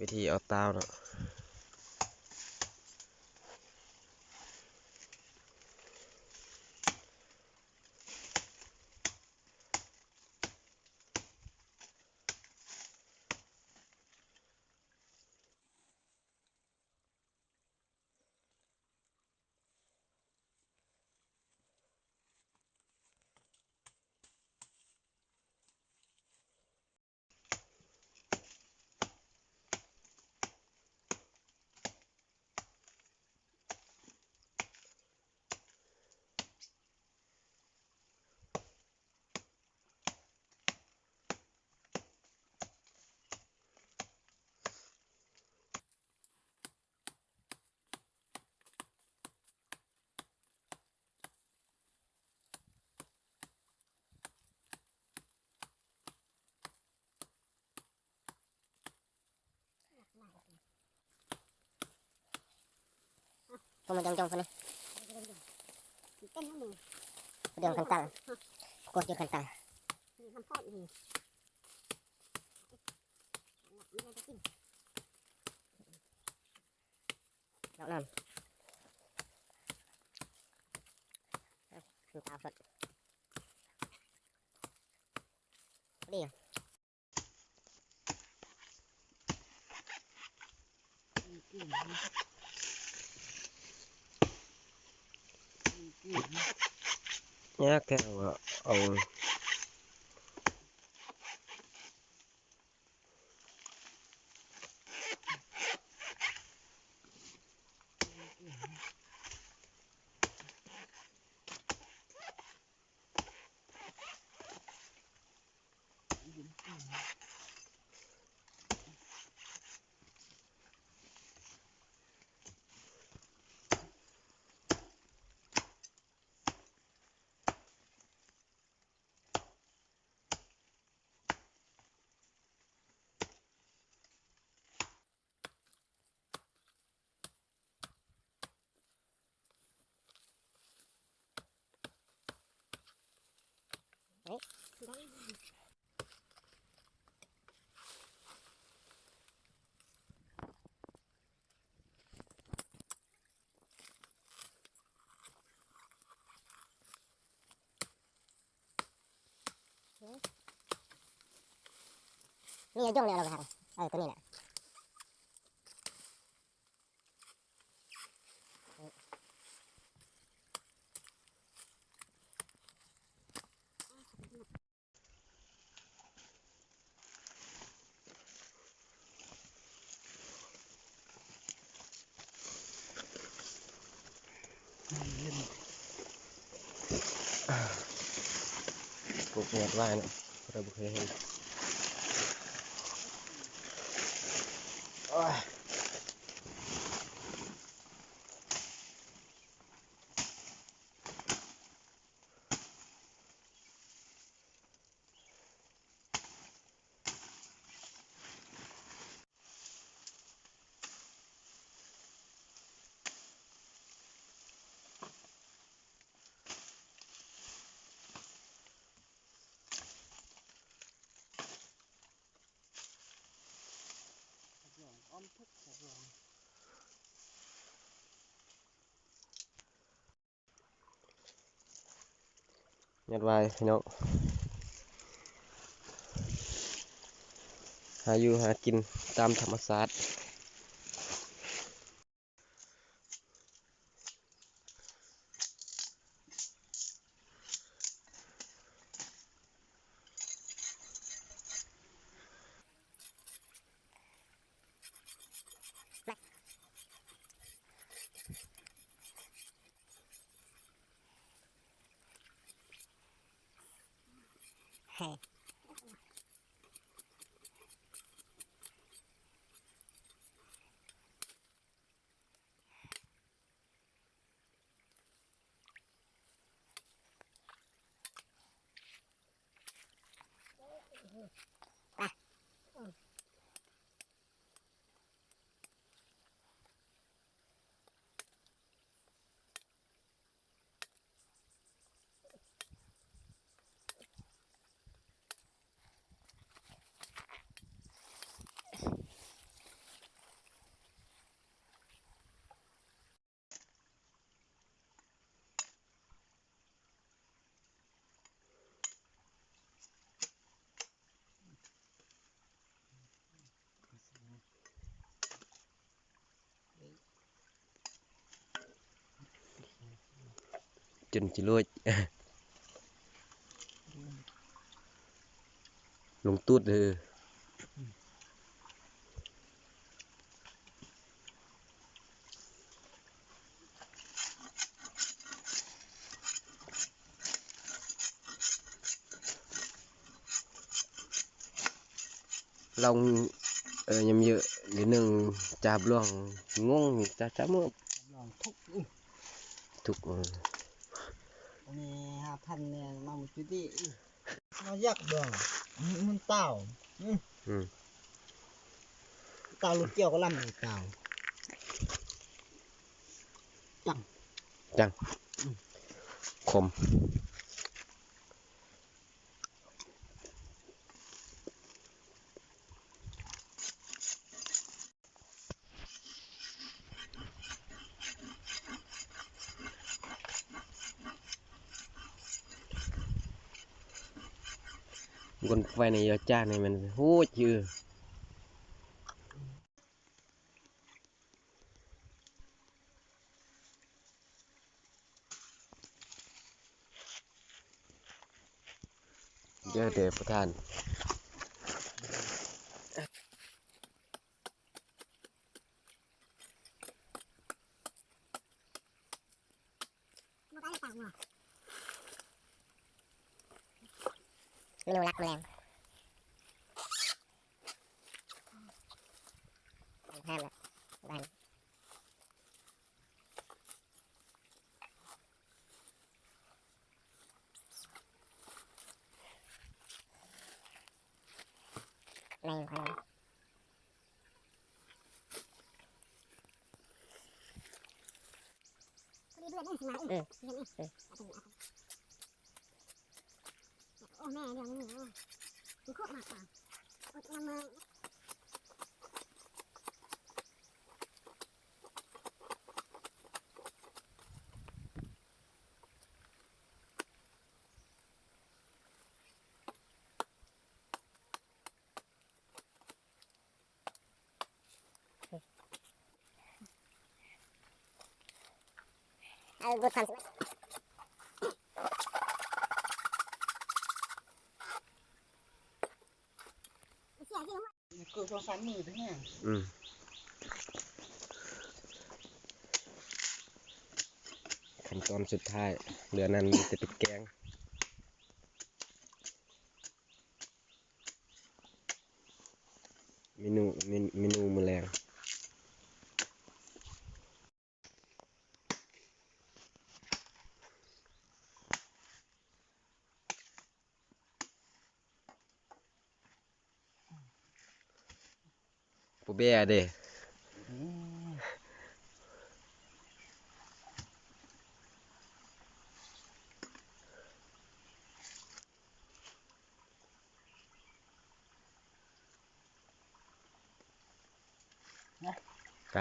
ວິທີເອົາຕາວເນາະ. ພວກມັນຈ້ອງໆ ພວກນີ້ ເຕັມແລ້ວນີ້ ເດືອນຄັນຕັງ ກວດຢູ່ຄັນຕັງ ນີ້ນ້ຳພອດນີ້ ນ້ຳພອດນີ້ ດອກນັ້ນ ເອົາ ຂຶ້ນຕາວສົດ ພໍດີ. ຍາກແທ້ວ່າເອົາ ນີ້ ຈົ່ງແລ້ວລະ ເອີ ໂຕນີ້ແຫຼະ. ກົກຍອດວາຍເນາະ ເຮົາບໍ່ເຄີຍເຫັນ ໂອ້ຍ. ອ້ອມທຸກສະບວນ. ຍອດວາຍພີ່ນ້ອງ ຫາຢູ່ຫາກິນຕາມທຳມະຊາດ. ເ ຈົນຈະໂລດ ລົງຕູດເດີ. ລອງ ເອີ ຍາມເຍອະ ດຽວໜຶ່ງຈາບຫຼວງ ງົງ ຈາ ຈາໝົດ ຫຼວງທຸກ ທຸກ ເອີ ອັນນີ້ຫ້າພັນແມ່ນມາໝົດຈຸດນີ້ ມາຢາກເບິ່ງ ມັນຕາວ ອື ອື ຕາວລົດກ່ຽວກໍລຳນີ້ຕາວ ຈັງ ຈັງ ອື ຂົມ. ກົນໄຟໃນຢາຈານນີ້ມັນໂຫດຢູ່. ເດີ ເດີປະທານ ເມນູຫຼັກມື້ແລງ ຫ້າມລະ ໄດ້. ແມ່ນ ພໍດີເພື່ອນເອີຍ ຊິມາເອີຍ ເອີ ເພື່ອນເອີຍ ເອີ ເອົາໄປ ເອົາໄປ. ໂອ້ ແມ່ເລື່ອງນີ້ ໂອ້ຍ ມັນໂຄດມາກກວ່າ ໂອ້ຍ ນຳມາ. ເອົາບົດຄຳ ເກີດສອງສາມມື້ເທົ່ານັ້ນ. ອືມ ຂັ້ນຕອນສຸດທ້າຍ ເຫຼືອນັ້ນມີແຕ່ໄປແກງ. ເມນູ ເມ ເມນູມື້ແລງ. ປູເບ້ເດ້. ໄປ